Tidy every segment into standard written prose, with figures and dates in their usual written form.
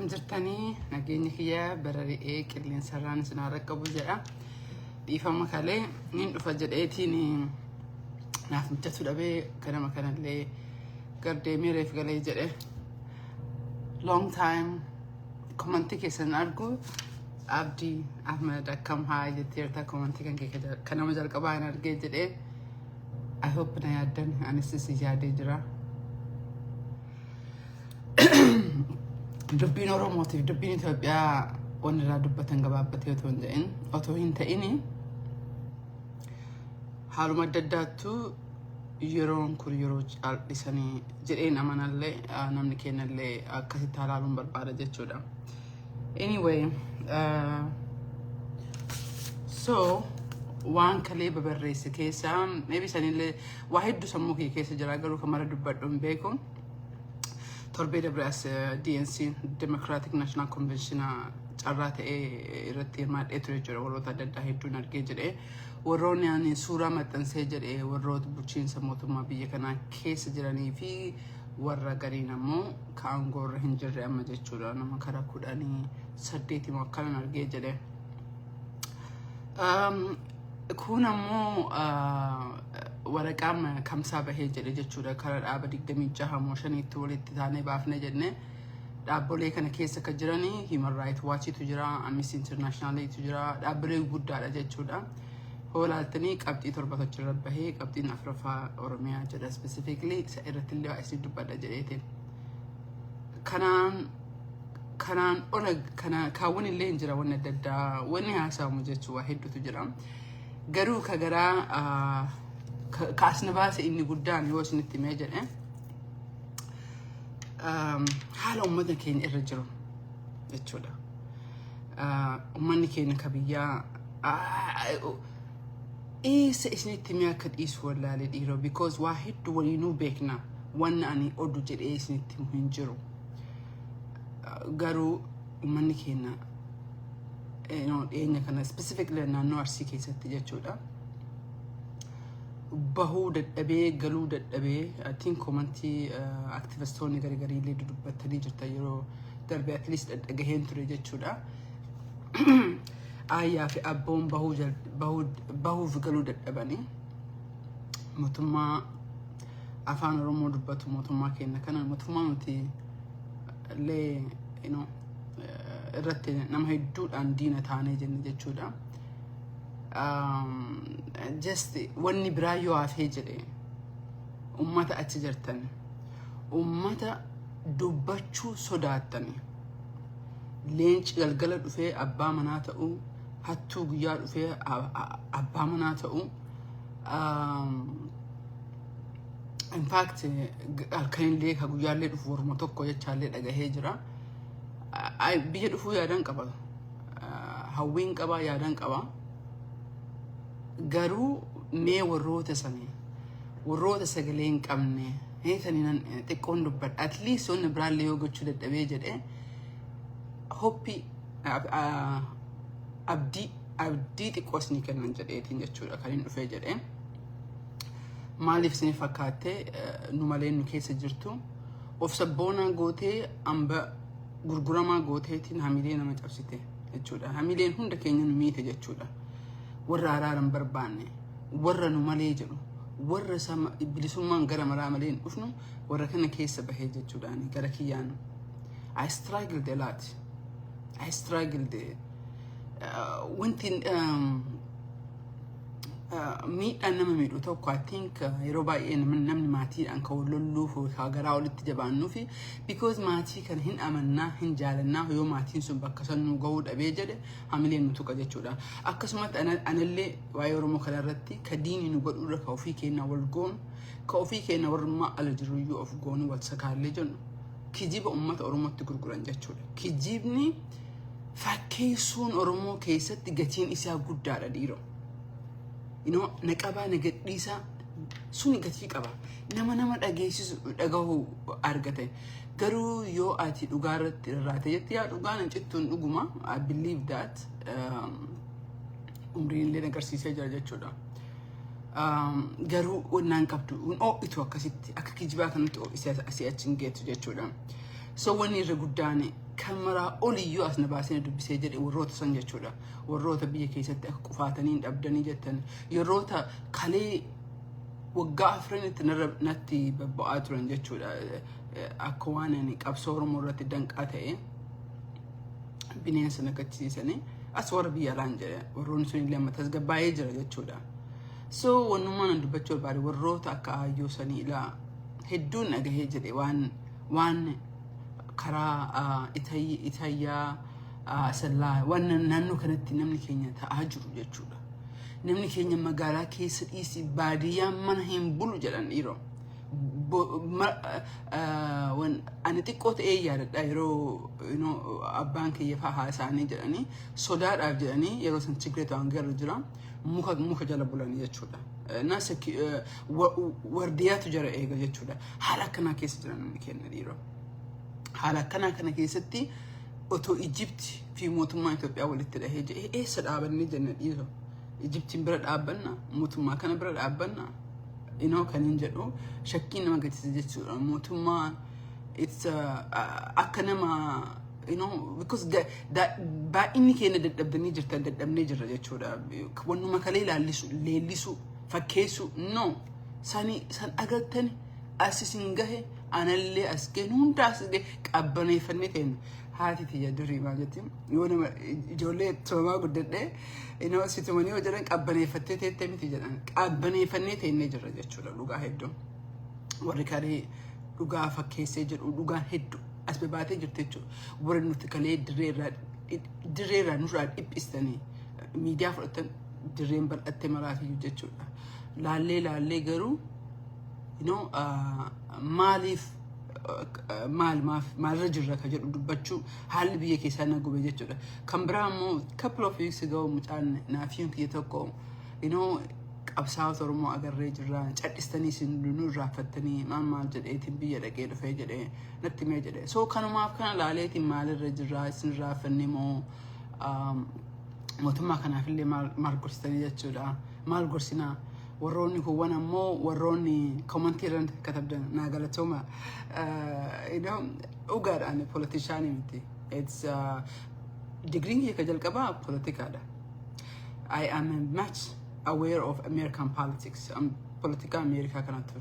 Akkam jirtanii? Nageenya kiyya barari'ee qilleensarraan isin haa raqqabu jedha. Dhiifama kalee nin dhufa jedheetiin naaf mijatu dhabee ganama kanallee gardeemee reef galee jedhe. Long time komantii keessan argu. Abdii Ahmed, akkam haa jetteerta. Komantii kan kee kan nama jalqabaa hin argee jedhee. I hope na yaaddan, anis isin yaadee jira. Dubbiin Oromootiif dubbiin Itoophiyaa wanni irraa dubbatan gabaabbatee otoo hin ta'in otoo hin ta'ini, haaluma adda addaattu yeroon kun yeroo caal'isanii jedheen amanallee, namni keenyallee akkasitti halaaluun barbaada jechuudha. Anyway, so waan kalee babarreesse keessaa maybe sanillee waa hedduu sammuu kiyya keessa jira, garuu kan mara dubbadhu hin beeku. Torbee dabre as DNC, Democratic National Convention, carraa ta'ee irratti hirmaadhee ture jechuudha. Warroota adda addaa hedduun argee jedhee, warroonni ani suuraa maxxansee jedhee warroota bulchiinsa mootummaa biyya kanaa keessa jiranii fi warra gariin ammoo ka aangoorra hin jirre amma jechuudha. Nama kara 18 immoo akkanan argee jedhee. Kun ammoo waraqaan kamsaa bahee jedhe jechuudha. Karaa dhaaba 26 moo shaniitti walitti taanee baafne jenne. Dhaabbolee kana keessa kan jiranii Human Rights Watchitu jira, Amnesty Internationalitu jira, dhaabbolee guddaadha jechuudha. Hoo ilaaltanii qabxii torba achirra bahee, qabxiin afuraffaa Oromiyaa jedha specifically. Isa irratti illee isin dubbadha jedheetiin. Kanaan ola kana kaawwan illee hin jira, wanni adda addaa wanni haasa'amu jechuu waa hedduutu jira. Garuu ka garaa kaasna baase inni guddaan yoo isinitti himee jedhe, haala uummata keenya irra jiru jechuudha. Uummanni keenya ka biyyaa eessa isinitti himee akka dhiisu wallaalee dhiiroo, because waa hedduu waliinuu beekna, wanna ani odu jedhee isinitti himu hin jiru. Garuu uummanni keenya dhiyeenya kana specifically naannoo Arsii keessatti jechuudha. Bahuu dadhabee, galuu dadhabee, atiin komantii aktivistoonni garagarii illee dudubbatanii jirta yeroo darbe, at least dhagaheen ture jechuudha. Aayyaa fi abboon bahuuf galuu dadhabanii mootummaa afaan Oromoo dubbatu, mootummaa keenya kana, mootummaa nuti illee irratti nama hedduudhaan diina taanee jenne jechuudha. Just wanni biraa yoo hafee jedhe, ummata achi jirtan, ummata dubbachuu sodaattani, leenci galgala dhufee abbaa manaa ta'uu, hattuu guyyaa dhufee abbaa manaa ta'uu, in fact halkanillee ka guyyaallee dhufu waruma tokko jechaallee dhagahee jira. Biyya dhufuu yaadan qaba. Hawwiin qaba, yaadan qaba. Garuu mee warroota sanii, warroota sagalee hin qabne sanii nan xiqqoon dubbadha. At least wanni biraallee yoo gochuu dadhabee jedhee, hope, abdii xiqqoo isinii kennan jedheetiin jechuudha kan hin dhufee jedhee. Maaliif isin fakkaattee nu malee nu keessa jirtu of sabboonaa gootee, hamba gurguramaa gooteetiin hamilee nama cabsite jechuudha. Hamileen hunda keenya nu miite jechuudha. Warra araara hin barbaanne, warra nu malee jedhu, warra bilisummaan gara maraa malee hin dhufnu, warra kana keessa bahee jechuudhaan gara kiyyaan. I struggled a lot. I struggled. Wanti miidhaan nama miidhu tokko, I think yeroo baay'ee namni maatiidhaan kan wal lolluuf ka garaa walitti jabaannuufi because maatii kana hin amannaa, hin jaalannaa. Yoo maatiin sun bakka san nu gahuu dhabee jedhe, hamileen nu tuqa jechuudha. Akkasumatti anallee waa'ee Oromoo kana irratti ka diini nu godhurra ka ofii keenya wal goonu, ka ofii keenya warrummaa ala jiruyyuu of goonu, wal sakaallee jennu, kijiba uummata Oromootti gurguran jechuudha. Kijibni fakkeessuun Oromoo keessatti gatiin isaa guddaadha dhiiroo. Na qabaa, na gadhiisaa suni gatii qaba. Nama dhageessisu dhagahuu argate. Garuu yoo ati dhugaa irratti rarraate jetti, yaa dhugaan hin cittuun dhuguma, I believe that, umriin illee agarsiisee jira jechuudha. Garuu wannaan qabdu hin ho'itu, akkasitti akka kijibaa kanatti ho'isee asii achi hin geettu jechuudha. So wanni irra guddaan Kan maraa oliyyuu as na baasee na dubbisee jedhe warroota san jechuudha. Warroota biyya keessatti akka qufaatanii hin dhabdanii jettan, yerroota kalee waggaa 4tti natti babba'aa turan jechuudha. Akka waan ani qabsoo Oromoo irratti danqaa ta'e bineensa naqachiisanii as warra biyya alaan jedhe, warroonni sun illee amma tasgabbaa'ee jira jechuudha. So wannummaan an dubbachuu barbaade, warroota akka aayyoo sanii ilaa hedduun dhagahee jedhe, waan karaa itayyaa sallaa waan naannoo kanatti namni keenya ta'aa jiru jechuudha. Namni keenya magaalaa keessa dhiisi, baadiyyaa mana hin bulu jedhan dhiiroo. Ani xiqqoo ta'ee yaadadha, yeroo abbaan kiyya fa'aa haasaanii jedhanii, sodaadhaaf jedhanii yeroo san Tigireetu hangarra jira, muka jala bulanii jechuudha. Na wardiyaatu jara eega jechuudha. Haala akkanaa keessa jira namni keenya dhiiroo. Haala akkanaa kana keessatti otoo Ijipti fi mootummaa Itoophiyaa walitti dhahee jedhee, eessa dhaabannee jenna dhiiroo? Ijiptiin bira dhaabbanna? Mootummaa kana bira dhaabbanna? Inoo kan hin jedhu shakkiin nama gachiisa jechuudha. Mootummaa it's akka nama because baay'inni keenya dadhabdanii jirtan, dadhabnee jirra jechuudha. Wannuma kalee laallisu, leellisu, fakkeessu, no, sani san agartani as isin gahe, anallee as gahe, hunda as gahe, qabbaneeffannee teenya. Haati tiyya durii maal jetti? Yoo nama ijoollee tumamaa guddadhee inoo si tumanii yoo jedhan, qabbaneeffattee teettee miti jedhan. Qabbaneeffannee teennee jirra jechuudha dhugaa hedduu. Warri kalee dhugaa fakkeessee jedhu, dhugaan hedduu as babaatee jirti jechuudha. Warri nuti kalee dirree irraa nurraa dhiphistanii miidiyaa fudhatan, dirreen bal'attee maraafiyyuu jechuudha. Laallee laallee garuu maaliif maal maaf maalirra jirra ka jedhu dubbachuu haalli biyya keessaa na gube jechuudha. Kan biraa immoo, couple of weeks ago, mucaan naafiin kiyya tokko qabsaa'ota Oromoo agarree jirra, cadhistanii isin nu irraanfattanii maal maal jedheetiin biyya dhaqee dhufee jedhee natti mee jedhee. So kanumaaf kana laaleetiin maalirra jirra, isin irraanfanne moo, mootummaa kanaafillee maal gorsitanii jechuudha. Maal gorsinaa? Warroonni kuuwwan ammoo warroonni commentii irra katabdan naa galatooma. Dhugaadhaan politicianii miti. It's digriin kiyya ka jalqabaa politikaadha. I am much aware of American politics. Politika Ameerikaa kanatti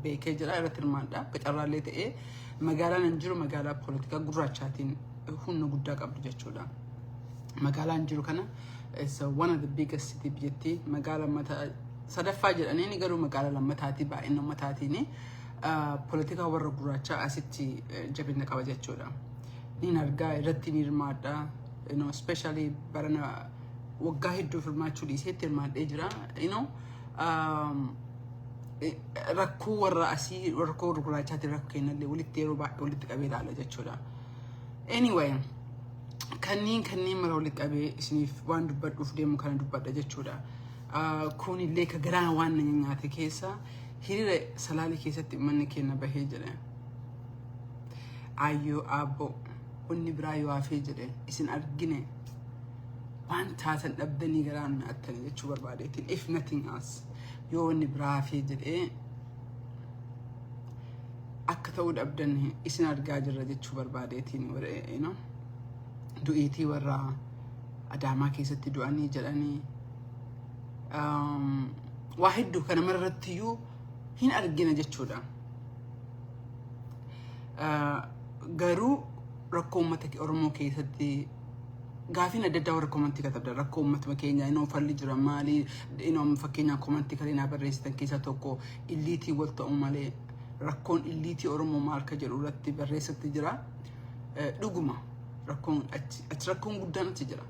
beekee jira, irratti hirmaadha. Qacarraallee ta'ee magaalaan hin jiru magaalaa politika gurraachaatiin humna guddaa qabdu jechuudha. Magaalaan jiru kana is one of the biggest city biyyattii, magaalaa mata sadaffaa jedhanii, garuu magaalaa lammataatii baay'ina ummataatiin politika warra gurraachaa asitti jabina qaba jechuudha. Niin argaa, irratti ni hirmaadha. Especially barana waggaa hedduu hirmaachuu dhiiseetti hirmaadhee jira. Rakkoo warra asii, rakkoo warra gurraachaatiin rakkoo kennallee walitti yeroo baay'ee walitti qabee ilaala jechuudha. Anyway, kanneen mara walitti qabee isiniif waan dubbadhuuf deemu kana dubbadha jechuudha. Kunillee ka garaa waan na nyaate keessa, hiriira Salaalee keessatti uummanni keenya bahee jedhe. Ayyoo aabboo, wanni biraa yoo hafee jedhe, isin argine, waan taatan dhabdanii garaan nyaattanii jechuu barbaadeetiin, if nothing else, yoo wanni biraa hafee jedhee, akka ta'uu dhabdan isin argaa jirra jechuu barbaadeetiin. Du'iitii warra Adaamaa keessatti du'anii jedhanii, waa hedduu kana mararrattiyyuu hin argina jechuudha. Garuu rakkoo uummata Oromoo keessatti gaafiin adda addaa warra commentii katabdan, rakkoo uummatuma keenya inoo falli jira maali? Inoo fakkeenyaaf commentii kan naa barreessitan keessaa tokko, illiitii wal ta'uu malee rakkoon illiitii Oromoo maal ka jedhu irratti barreessatti jira. Dhuguma rakkoon achi, rakkoon guddaan achi jira.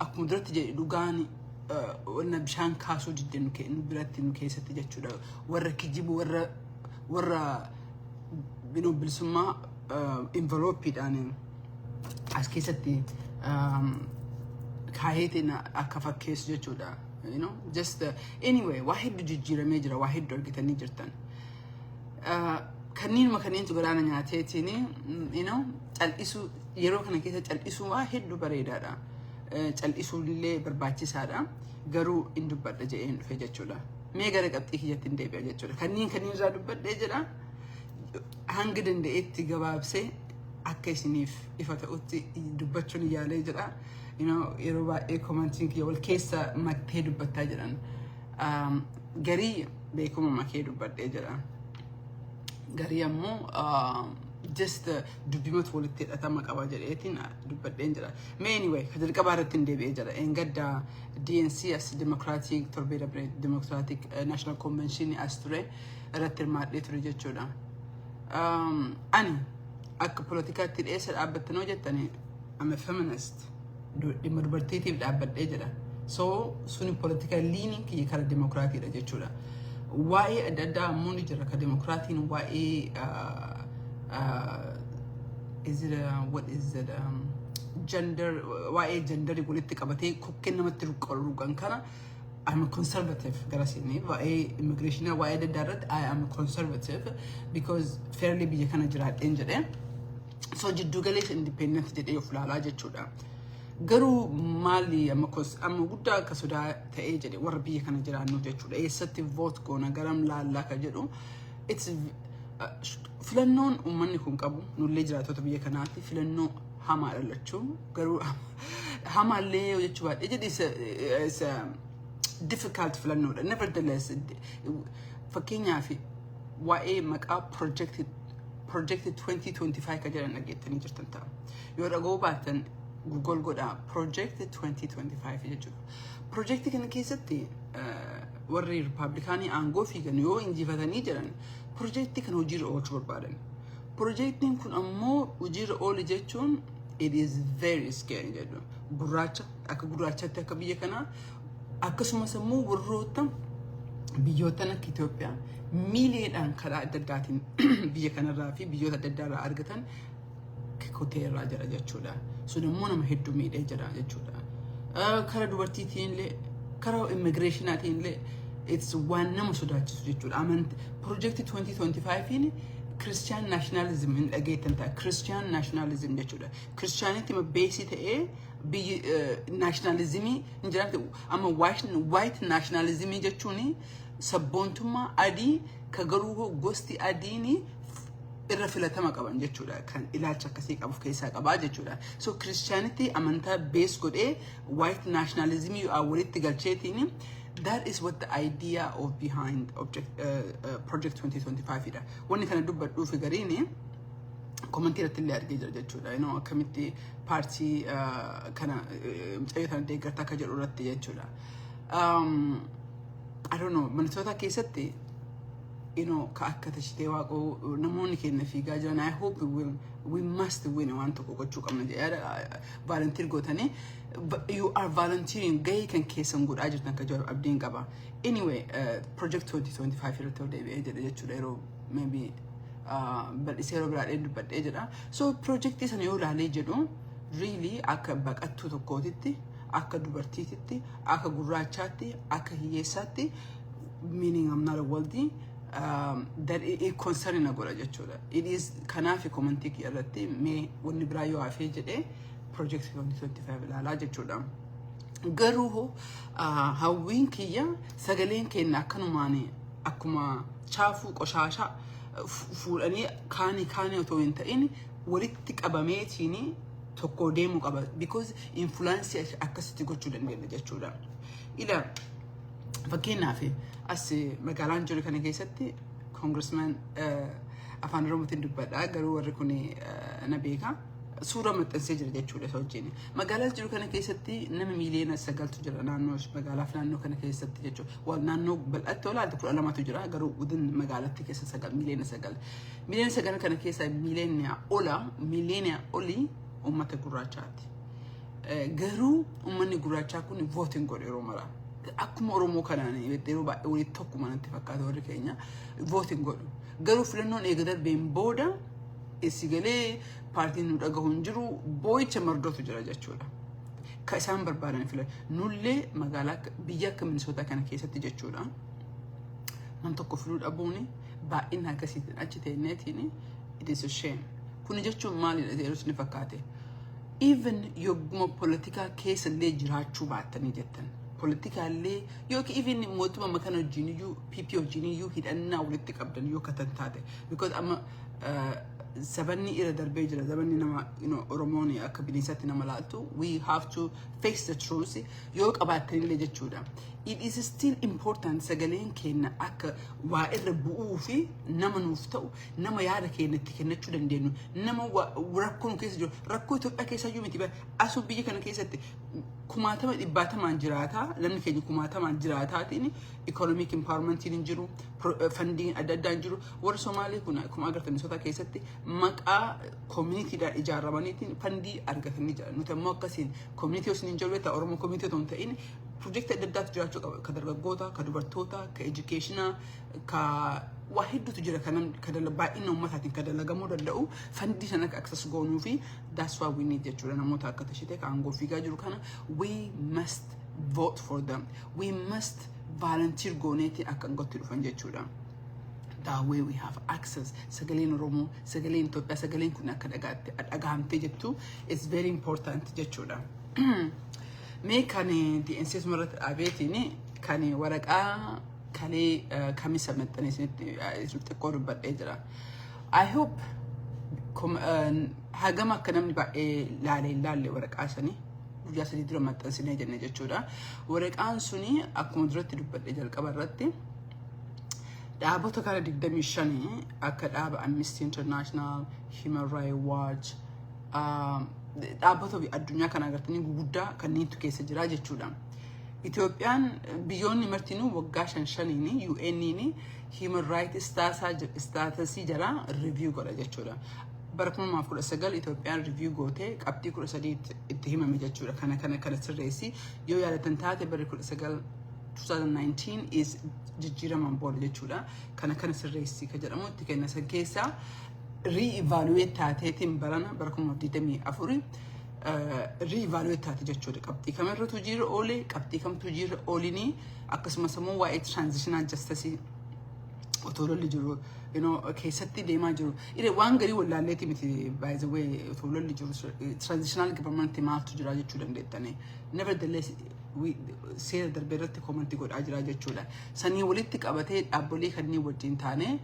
Akkuma duratti jedhe, dhugaan wanna bishaan kaasuu didde nu biratti, nu keessatti jechuudha. Warra kijibu, warra bilisummaa envelopeiidhaan as keessatti kaayeetiin akka fakkeessu jechuudha. Just anyway, waa hedduu jijjiiramee jira, waa hedduu argitanii jirtan. Kanneenuma kanneentu galaana nyaateetiin cal'isuu, yeroo kana keessa cal'isuu waa hedduu bareedaadha. Cal'isuun illee barbaachisaadha. Garuu in dubbadha jedheen dhufe jechuudha. Mee gara qabxii kiyyatti hin deebi'a jechuudha. Kanneen irraa dubbadhee jedha. Hanga danda'etti gabaabsee Akka isiniif ifa ta'utti dubbachuun yaalee jedha. Yeroo baay'ee commentiin kiyya wal keessa maktee dubbattaa jedhan. Garii beekuma makee dubbadhee jedha. Garii ammoo just dubbimatu walitti hidhatama qaba jedheetiin dubbadheen jira. Mee anyway, ka jalqabaa irratti hin deebi'ee jira. Engadda DNC as Democratic, torbee dabre Democratic National Convention as ture irratti hirmaadhee ture jechuudha. Ani akka poolitikaatti dhiyeessa dhaabbattanoo jettani, I'm a feminist. Dhimma dubartiitiif dhaabbadhee jedha. So suni political leaning kiyya kara demokiraatiidha jechuudha. Waa'ee adda addaa ammoo ni jira, ka demokiraatiin waa'ee is it what is it, gender, waa'ee genderii walitti qabatee kokkeen namatti ruqan kana I'm a conservative gara siinii. Waa'ee immigration, waa'ee adda addaa irratti I am a conservative because fairly biyya kana jiraadheen jedhee, so jiddu galeessa independent jedhee of ilaalaa jechuudha. Garuu maali, amma amma guddaa akka sodaa ta'ee jedhe warra biyya kana jiraannu jechuudha. Eessatti vote goona, garam laallaa ka jedhu, it's filannoon uummanni kun qabu, nullee jiraatota biyya kanaatti filannoo hamaa dhalachuu, garuu hamaallee jechuu baadhee jedhe, isa difficult filannoodha. Nevertheless, fakkeenyaaf waa'ee maqaa project 2025 ka jedhan dhageettanii jirtan ta'a. Yoo dhaga'uu baattan Google godhaa, project 2025 jechuudha. Projektii kana keessatti warri Rippaabilikaanii aangoo fiigan yoo injifatanii jiran projektii kana hojiirra oolchuu barbaadan. Projektiin kun ammoo hojiirra oolu jechuun it is very scary jedhu. Gurraacha akka gurraachatti akka biyya kanaa, akkasumas immoo warroota biyyoottan akka Itoophiyaa miiliyoonaan karaa adda addaatiin biyya kanarraa fi biyyoota adda addaarraa argatan kutee irraa jira jechuudha. Sun immoo nama hedduu miidhee jira jechuudha. Karaa dubartiitiin illee, karaa immigireeshinaatiin illee, it's waan nama sodaachisu jechuudha. Amanti Project 2025 Christian nationalism hin dhageettan ta'a. Christian nationalism jechuudha. Christianity base ta'ee biyyi nationalismii hin jiraate. Amma white nationalismii jechuun sabboontummaa adii ka garuu gosti adiin irra filatama qaban jechuudha. Kan ilaalcha akkasii qabu of keessaa qabaa jechuudha. So Christianity amantaa base godhee white nationalismii walitti galcheetiin, that is what the idea of behind project 2025 dha. Wanni kana dubbadhuuf gariin commentii irratti illee argee jira jechuudha. Akkamitti paartii kana mucayyoo tana deeggarta akka jedhu irratti jechuudha. I don't know, Minnesota keessatti ka akka Tashitee Waaqoo namoonni keenya fiigaa jiran, I hope we will, we must win. Waan tokko gochuu qabna jedhee volunteer gootanii, you are volunteering, gahee kan keessan godhaa jirtan ka jedhu abdiin qaba. Anyway, project 2025 irratti ol deebi'ee jedhe jechuudha, yeroo maybe bal'isee yeroo biraadhee dubbadhee jedha. So projektii sana yoo ilaalee jedhu, really akka baqattuu tokkootitti, akka dubartiititti, akka gurraachaatti, akka hiyyeessaatti, meaning I'm not a wealthy, that it concern na godha jechuudha. It is kanaaf commentii kiyya irratti mee wanni biraa yoo hafee jedhee project 2025 ilaalaa jechuudha. Garuu hawwiin kiyya sagaleen keenya akkanumaan akkuma chaafuu qoshaashaa fuudhanii kaanii kaanii otoo hin ta'in walitti qabameetiin tokko deemuu qaba. Because influence akkasitti gochuu dandeenya jechuudha. Ila fakkeenyaaf as magaalaan jiru kana keessatti congressman, afaan Oromootiin dubbadha, garuu warri kun na beeka. Suura maxxansee jira jechuudha isa wajjin. Magaalaa jiru kana keessatti nama 9 miiliyoona jira naannoo magaalaaf naannoo kana keessatti jechuudha. Wal naannoo bal'aatti olaantu 12tu jira, garuu within magaalatti keessa 9 miiliyoona 9. 9 miiliyoona kana keessa miiliyoona ola miiliyoona olii uummata gurraachaati. Garuu uummanni gurraachaa kun voting godhu yeroo mara. Akkuma Oromoo kanaan yeroo baay'ee walitti tokkuma natti fakkaata, warri keenya voting godhu. Garuu filannoon eega darbeen booda itti galee paartiin nu dhagahu hin jiru, boo'icha mardootu jira jechuudha. Ka isaan barbaadan filan nullee magaalaa biyya akka Minisootaa kana keessatti jechuudha. Nam tokko filuu dhabuun baay'ina akkasiitiin achi teenneetiin, it is a shame. Kuni jechuun maalidha jedhus ni fakkaate. Even yogguma poolitikaa keessa illee jiraachuu baattanii jettan, Poolitikaallee yookiin even mootummaa kana wajjin iyyuu, PP wajjin iyyuu hidhannaa walitti qabdan yoo katan taate. Because amma Zabanni irra darbee jira. Zabanni nama Oromoon akka bineensaatti nama laaltu. We have to face the truth yoo qabaattanillee jechuudha. It is still important sagaleen keenya akka waa irra bu'uu fi nama nuuf ta'u, nama yaada keenya itti kennachuu dandeenyu, nama rakkoo nu keessa jiru, rakkoo Itoophiyaa keessa iyyuu miti, asuu biyya kana keessatti kumaatama dhibbaatamaan jiraataa, namni keenya kumaatamaan jiraataatiin economic empowermentiin hin jiru, fundiin adda addaa hin jiru. Warra Somaalee kun akkuma agartan Minnesota keessatti maqaa communitydhaan ijaaramaniitiin fundii argatanii jiran. Nuti ammoo akkasiin community osoo hin jiru, Oromoo community otoo hin ta'in, pirojektii adda addaatu jiraachuu qaba. Ka dargaggoota, ka dubartoota, ka educationaa, ka waa hedduutu jira kan baay'ina uummataatiin kan dalagamuu danda'u, fundii sana akka access goonuu fi that's why we need jechuudha. Namoota akka Tashitee ka aangoo fiigaa jiru kana, we must vote for them, we must volunteer gooneetiin akka aangootti dhufan jechuudha. That way we have access. Sagaleen Oromoo, sagaleen Itoophiyaa, sagaleen kun akka dhagahamtee jettu is very important jechuudha. Mee kan DNC irratti dhaabeetiin kan waraqaa kalee kamisa maxxanee isinitti xiqqoo dubbadhee jira. I hope hagam akka namni baay'ee laalee hin laalle waraqaa sanii guyyaa 3 dura maxxansinee jenne jechuudha. Waraqaan suni akkuma duratti dubbadhee jalqaba irratti dhaabota kana 25 akka dhaaba Amnesty International, Human Rights Watch, dhaabbota addunyaa kana agartanii guguddaa kanneentu keessa jira jechuudha. Itoophiyaan biyyoonni martinuu waggaa shan shaniin UN'n Human Rights statusii jala review godha jechuudha. Bara 2019 Itoophiyaan review gootee qabxii 13 itti himame jechuudha. Kana kana kana sirreessi yoo yaadatan taate, bara 19 2019 is jijjiiraman booda jechuudha. Kana kana sirreessi ka jedhamu itti kenna. San keessaa re-evaluate taateetiin barana bara 2024 re-evaluate taate jechuudha. Qabxii kamirratu hojiirra oolee, qabxii kamtu hojiirra oolinii, akkasumas immoo waa'ee transitional justice otoo lolli jiru keessatti deemaa jiru. Ire waan garii wallaalleeti miti, by the way, otoo lolli jiru transitional government maaltu jira jechuu dandeettani. Nevertheless, seera darbee irratti commentii godhaa jira jechuudha. Sanii walitti qabatee dhaabbolee kanneen wajjin taane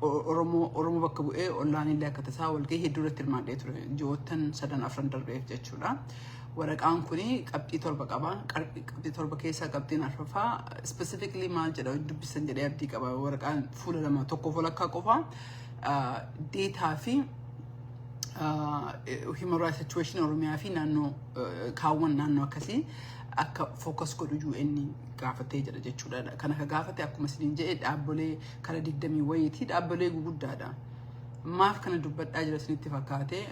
Oromoo bakka bu'ee ollaan illee akka tasaa walgahii hedduu irratti hirmaadhee ture ji'oottan sadan afran darbeef jechuudha. Waraqaan kuni qabxii 7 qaba. Qabxii 7 keessaa qabxiin arfaffaa specifically maal jedha dubbisan jedhee abdii qaba. Waraqaan fuula 2 tokko walakkaa qofa data fi human rights situation Oromiyaa fi naannoo kaawwan naannoo akkasii akka focus godhu UN gaafatee jira jechuudha. Kana ka gaafate akkuma isiniin jedhe dhaabbolee kara 20 wayiitii, dhaabbolee guguddaadha. Maaf kana dubbadhaa jira isinitti fakkaate,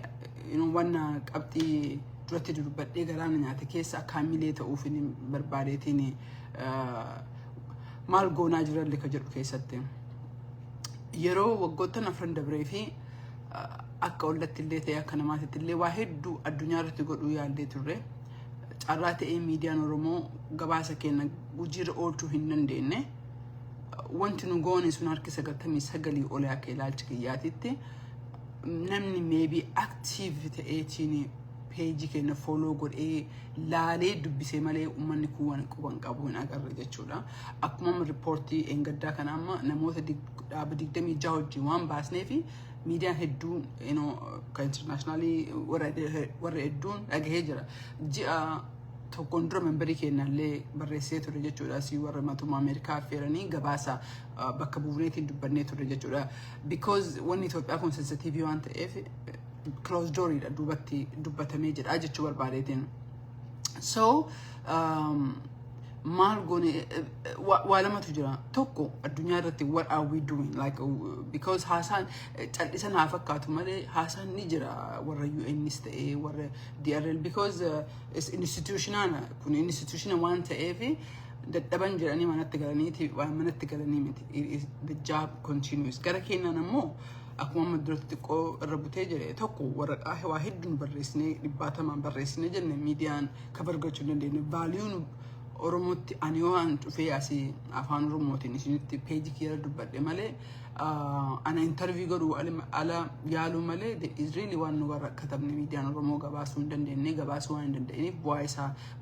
wanna qabxii duratti dubbadhee galaana nyaate keessa akka hamilee ta'uuf hin barbaadeetiin maal goonaa jirallee ka jedhu keessatti. Yeroo waggoottan afran dabree fi akka ollatti illee ta'e akka namaatitti illee waa hedduu addunyaa irratti godhuu yaallee turre. Carraa ta'ee miidiyaan Oromoo gabaasa keenya hojiirra oolchuu hin dandeenye. Wanti nu goone sun harki 99 olee akka ilaalcha kiyyaatitti namni maybe active ta'eetiin peejii keenya follow godhee laalee dubbisee malee uummanni kun waan quban qabu hin agarre jechuudha. Akkuma amma reportii eengaddaa kana amma namoota dhaaba 26 wajjin waan baasnee fi miidiyaan hedduun kan internationalii warra hedduun dhagahee jira. Ji'a tokkoon dura memberii keenyallee barreessee ture jechuudha. Asii warra mootummaa Ameerikaa affeeranii gabaasa bakka buufneetiin dubbannee ture jechuudha. Because wanni Itoophiyaa kun sensitiivii waan ta'eef close dooriidha duubatti dubbatamee jedha jechuu barbaadeetiin. So maal goone? Waa lamatu jira. Tokko, addunyaa irratti what are we doing? Like, because haasaan callisan haa fakkaatu malee haasaan ni jira, warra UNs ta'ee warra DRL, because institutional kun institutional waan ta'eef dadhaban jedhanii manatti galaniiti waan manatti galanii miti. The job continues. Gara keenyaan ammoo akkuma amma duratti xiqqoo irra butee jedhe, tokko waraqaa waa hedduun barreessinee, dhibbaatamaan barreessinee jenne, miidiyaan cover gochuu hin dandeenye. Valueun Oromootti ani yoo an dhufee asii afaan Oromootiin isinitti peejii kiyya dubbadhe malee, ana interview godhuu ala yaaluu malee, really waan nu warra katabne miidiyaan Oromoo gabaasuu hin dandeenye, gabaasuu waan hin dandeenyeef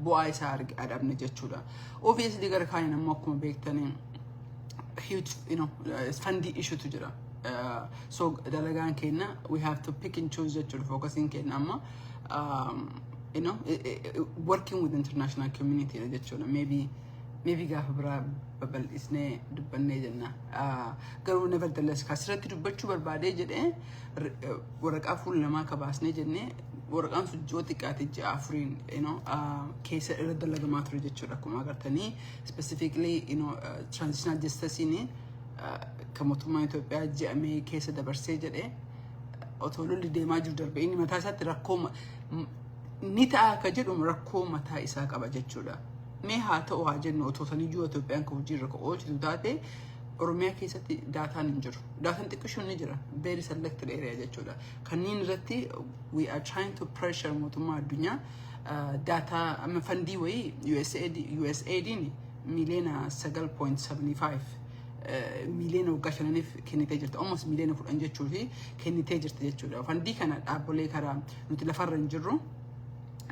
bu'aa isaa adhabne jechuudha. Obviously gara kaaniin ammoo akkuma beektanii huge funding issuetu jira. So dalagaan keenya, we have to pick and choose jechuudha. Focusiin keenya amma working with international community jechuudha. Maybe gaafa biraa babal'isnee dubbannee jenna. Garuu nevertheless, asirratti dubbachuu barbaadee jedhee, waraqaa fuula lamaa kabaasnee jennee, waraqaan sun ji'oo xiqqaate ji'a 4n keessa irra dalagamaa ture jechuudha. Akkuma agartanii, specifically transitional justice kan mootummaan Itoophiyaa ji'amee keessa dabarsee jedhee, otoo lolli deemaa jiru darbe, inni mataa isaatti rakkoo ni ta'a akka jedhu rakkoo mataa isaa qaba jechuudha. Mee haa ta'u haa jennu, otoo saniyyuu Itoophiyaan kan hojii irra oolchitu taate, Oromiyaa keessatti daataan hin jiru. Daataan xiqqishoon ni jira. Very selected area jechuudha. Kanneen irratti we are trying to pressure mootummaa addunyaa. Daataa amma fundii wayii USAID, USAIDin miiliyoona 9.75, miiliyoona waggaa 5niif kennitee jirti. Almost miiliyoona 10 jechuu fi kennitee jirti jechuudha. Fundii kana dhaabbolee karaa nuti lafarra hin jirru,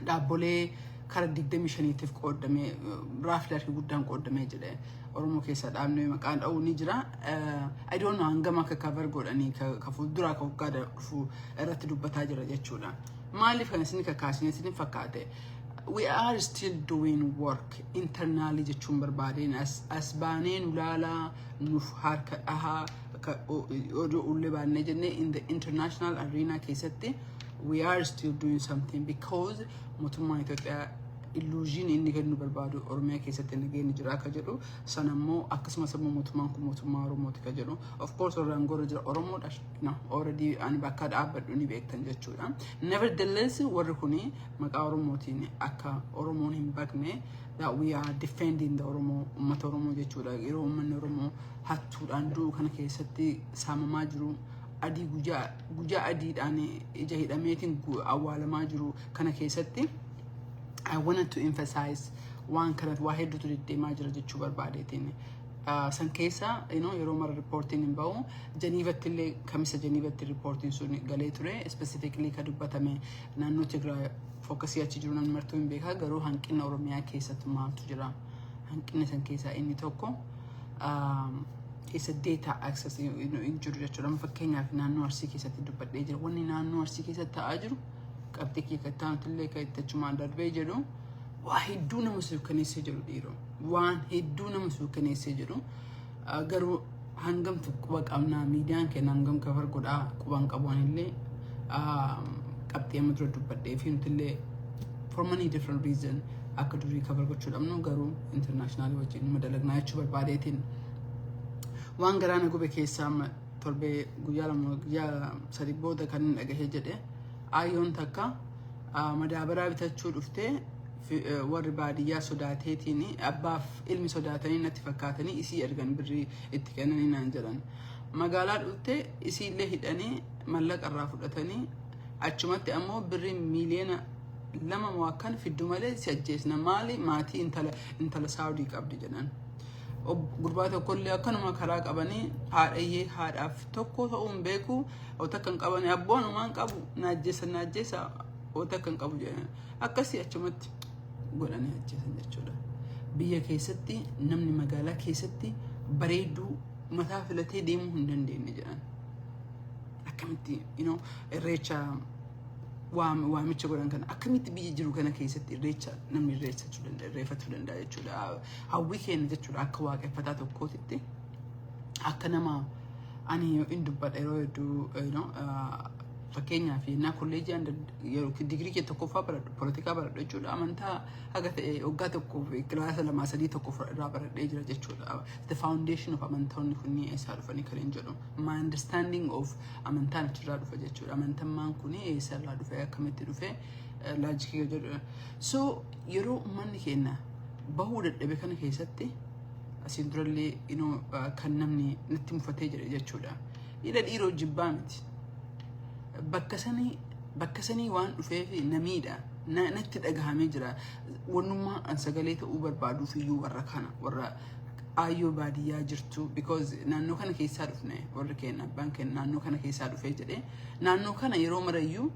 dhaabbolee kara 25tiif qoodamee, raafii harki guddaan qoodamee jedhe. Oromoo keessa dhaabnee maqaan dha'uu ni jira. I don't know hangam akka cover godhanii ka fuulduraa ka waggaa dhufu irratti dubbataa jira jechuudha. Maaliif kan isin kakaasine isin fakkaate? We are still doing work internally jechuun barbaadeen, as baanee nu laalaa, nuuf harka dhahaa oduu ullee baannee jennee, in the international arena keessatti we are still doing something, because mootummaan Itoophiyaa illusion inni kennu barbaadu Oromiyaa keessatti nageenyi jira akka jedhu sanammoo, akkasumas immoo mootummaan kun mootummaa Oromooti ka jedhu. Of course, warra aangoorra jira Oromoodha. No, already ani bakka dhaabbadhu ni beektan jechuudha. Nevertheless, warri kuni maqaa Oromootiin akka Oromoon hin baqne, that we are defending the Oromoo, uummata Oromoo jechuudha. Yeroo uummanni Oromoo hattuudhaan du'u kana keessatti, saamamaa jiru, adii guyyaa guyyaa adiidhaan ija hidhameetiin awwaalamaa jiru kana keessatti, I wanted to emphasize waan kana. Waa hedduutu deddeemaa jira jechuu barbaadeetiin. San keessa yeroo mara riippoortiin hin bahu. Jeniivatti illee, kamisa Jeniivatti riippoortiin sun galee ture. Specifically ka dubbatame naannoo Tigraay focusii achi jiru namni martuu hin beekaa, garuu hanqina Oromiyaa keessatti maaltu jira? Hanqinni san keessaa inni tokko isa data access hin jiru jechuudha. Fakkeenyaaf, naannoo Arsii keessatti dubbadhee jira. Wanni naannoo Arsii keessatti ta'aa jiru, qabxii kiyya kattaantu illee kan itti achumaan darbee jedhu, waa hedduu nama suukaneessee jiru dhiiroo. Waan hedduu nama suukaneessee jiru. Garuu hangamtu quba qabnaa, miidiyaan keenya hangam cover godhaa quban qabuun illee, qabxii amma dura dubbadhee fi nuti illee for many different reason akka durii cover gochuu dhabnu, garuu international wajjin numa dalagnaa jechuu barbaadeetiin. Waan garaana gube keessaa, amma torbee guyyaa 2, guyyaa 3 booda kan hin dhagahee jedhe, aayyoon takka madaabaraa bitachuu dhuftee, warri baadiyyaa sodaateetiin, abbaaf ilmi sodaatanii natti fakkaatanii isii ergan, birrii itti kennanii naan jedhan. Magaalaa dhuftee isii illee hidhanii mallaqa irraa fudhatanii, achumatti ammoo birrii miiliyoona 2 moo akkan fiddu malee si ajjeesna, maali maatii intala Saawudii qabdi jedhan. Gurbaa tokkollee akkanuma karaa qabanii, haadhayyee haadhaaf tokko ta'uu hin beeku, ota akka hin qabani, abboon homaan qabu, naajjeessa naajjeessa, ota akka hin qabu jedhan, akkasii achumatti godhanii ajjeesan jechuudha. Biyya keessatti namni magaalaa keessatti bareedduu mataa filatee deemuu hin dandeenye jedhan. Akkamitti irreecha waamicha godhan kana, akkamitti biyya jiru kana keessatti irreecha namni irreessachuu danda'a, irreeffachuu danda'a jechuudha. Hawwii keenya jechuudha akka waaqeffataa tokkootitti, akka nama ani hin dubbadha yeroo hedduu, fakkeenyaaf yennaa kolleejii yeroo digirii kee tokkoffaa baradhu, poolitikaa baradhu jechuudha, amantaa haga ta'e waggaa tokkoo fi kilaasa lamaa sadii tokko irraa baradhee jira jechuudha. The foundation of amantoonni kunniin eessaa dhufanii kan hin jedhu. My understanding of amantaan achirraa dhufa jechuudha. Amantammaan kuni eessarraa dhufe, akkamitti dhufe, logicii jedhu. So yeroo uummanni keenya bahuu dadhabe kana keessatti, asiin durallee kan namni natti mufatee jira jechuudha. Hidha dhiiroo jibbaa miti. Bakka sanii waan dhufeef namiidha. Natti dhagahamee jira. Wannummaa an sagalee ta'uu barbaaduuf iyyuu warra kana, warra aayyoo baadiyyaa jirtu, because naannoo kana keessaa dhufne, warri keenya, abbaan keenya naannoo kana keessaa dhufee jedhee, naannoo kana yeroo marayyuu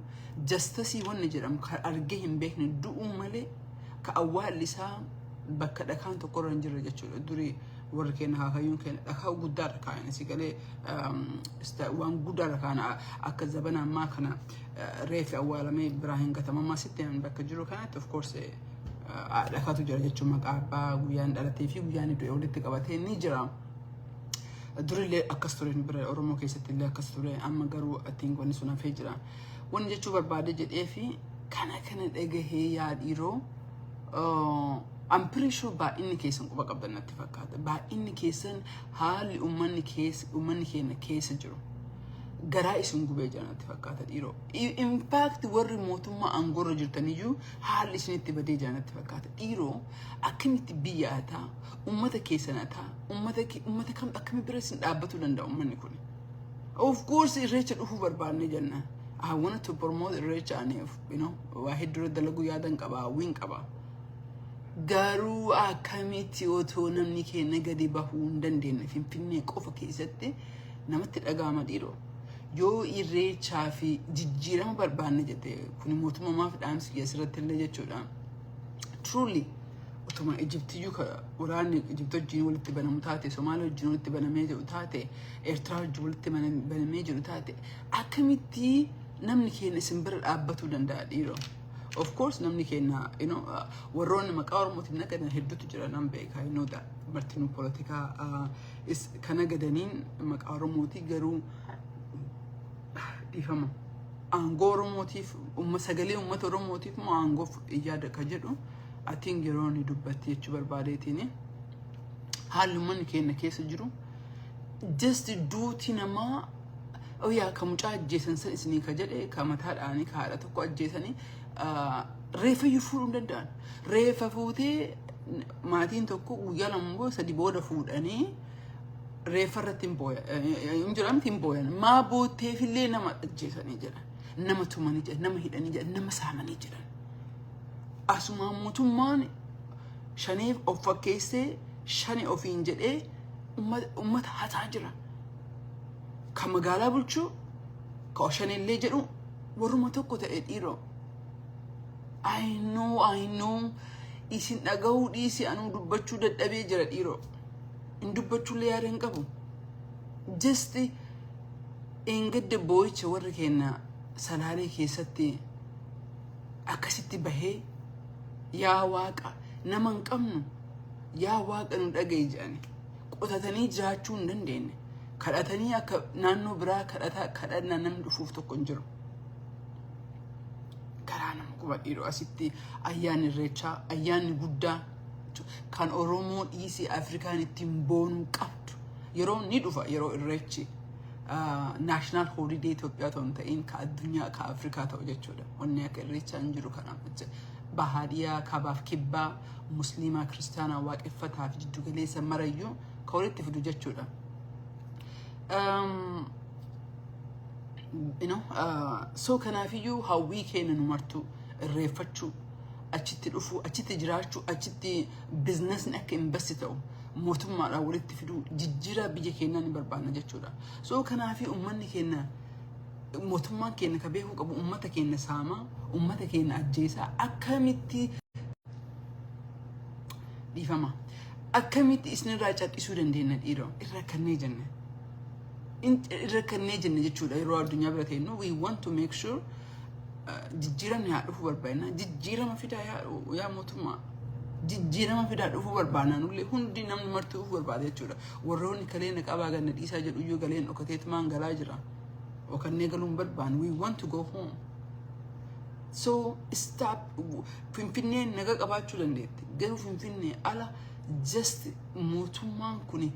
justice wanni jedhamu kan argee hin beekne, du'uu malee ka awwaalli isaa bakka dhakaan tokko irra hin jirre jechuudha. Durii Warri keenya, akaakayyuun keenya dhakaa guddaarra kaayan. Si galee, waan guddaarra kaayan. Akka zabana ammaa kana reefi awwaalamee biraa hin gatamamaa sitti bakka jiru kanatti, of course, dhakaatu jira jechuun maqaa abbaa, guyyaan dhalatee fi guyyaan du'e walitti qabatee ni jira. Durillee akkas ture, bira Oromoo keessatti illee akkas ture. Amma garuu ittiin wanni sun hafee jira. Wanni jechuu barbaade jedhee fi kana dhagahee, yaa dhiiroo, I'm pretty sure baay'inni keessan quba qabdan natti fakkaata. Baay'inni keessan haalli uummanni keessa, uummanni keenya keessa jiru garaa isin gubee jira natti fakkaata, dhiiroo. In fact, warri mootummaa aangoorra jirtaniyyuu haalli isinitti badee jira natti fakkaata. Dhiiroo, akkamitti biyya hataa, uummata keessan hataa, uummata kam akkami bira isin dhaabbatuu danda'a uummanni kun? Of course, Irreecha dhufuu barbaanne jenna. I wanted to promote Irreecha ani waa hedduu dalaguu yaadan qaba, hawwiin qaba. Garuu akkamitti otoo namni keenya gadi bahuu hin dandeenye Finfinnee qofa keessatti namatti dhaga'ama, dhiiroo? Yoo Irreechaa fi jijjiirama barbaanne jette, kun mootummaa maaf dhaamsi asirratti illee jechuudha. Truly, otuma Ijiptiyyuu waraanni Ijipti wajjin walitti banamu taate, Somaaliyaa wajjin walitti banamee jiru taate, Eertiraa wajjin walitti banamee jiru taate, akkamitti namni keenya isin bira dhaabbatuu danda'a, dhiiroo? Of course, namni keenya warroonni maqaa Oromootiin nagadan hedduutu jira, nan beeka, you know that martinuu poolitikaa kan nagadaniin maqaa Oromootii, garuu dhiifama. Aangoo Oromootiif, sagalee uummata Oromootiif moo aangoo yaada ka jedhu, I think yeroo inni dubbatti jechuu barbaadeetiin, haalli uummanni keenya keessa jiru just duuti namaa yaa ka mucaa ajjeesan san isinii ka jedhe, ka mataadhaanii ka haadha tokko ajjeesanii reefa iyyuu fuudhuu hin danda'an. Reefa fuutee maatiin tokko guyyaa 2 moo 3 booda fuudhanii reefa irratti hin booyan. Hin jedhamti, hin booyan. Maa bootteefillee nama ajjeesanii jedhan. Nama tumanii jedhan, nama hidhanii jedhan, nama saamanii jedhan. Asumaan mootummaan shaneef of fakkeessee, shane ofiin jedhee uummata hataa jira. Ka magaalaa bulchuu, ka shaneellee jedhu warruma tokko ta'e, dhiiroo. I know, I know. Isin dhagahuu dhiisi, anuu dubbachuu dadhabee jira, dhiiroo. Hin dubbachuullee yaada hin qabu. Just eengadda boo'icha warri keenya Salaalee keessatti akkasitti bahee, "Yaa Waaqa, nama hin qabnu, yaa Waaqa nu dhaga'i" jedhani. Qotatanii jiraachuu hin dandeenye. Kadhatanii akka naannoo biraa kadhataa kadhannaa namni dhufuuf tokko hin jiru. Karaa nama quba, dhiiroo, asitti ayyaanni Irreechaa, ayyaanni guddaa kan Oromoo dhiisee Afrikaan ittiin boonuu qabdu yeroo ni dhufa. Yeroo Irreechi national holiday Itoophiyaa ta'u hin ta'in, ka addunyaa, ka Afrikaa ta'u jechuudha. Wanni akka Irreechaa hin jiru. Kanaaf jecha bahaadhiyaa, kaabaaf kibbaa, musliimaa, kiristaanaa, waaqeffataa fi jiddugaleessa marayyuu ka walitti fidu jechuudha. So kanaafiyyuu hawwii keenya nu martu irreeffachuu, achitti dhufuu, achitti jiraachuu, achitti businessni akka invest ta'u, mootummaadhaan walitti fiduu, jijjiiraa biyya keenyaa ni barbaanna jechuudha. So kanaafii uummanni keenya, mootummaan keenya ka beekuu qabu, uummata keenya saamaa, uummata keenya ajjeesaa, akkamitti dhiifama. Akkamitti isinirraa cal'isuu dandeenya, dhiiroo? Irra kannee jenne. Irra kannee jenne jechuudha. Yeroo addunyaa bira teenyu, we want to make sure jijjiiramni haa dhufuu barbaadna. Jijjiirama fidaa, yaa mootummaa. Jijjiirama fidaa, dhufuu barbaadna. Nullee hundi namni martuu dhufuu barbaada jechuudha. Warroonni kaleen qabaa ganna dhiisaa jedhu iyyuu galeen dhokateetumaan galaa jira. Dhokannee galuu hin barbaannu. We want to go home. So stop. Finfinneen naga qabaachuu dandeetti. Garuu Finfinnee ala just mootummaan kun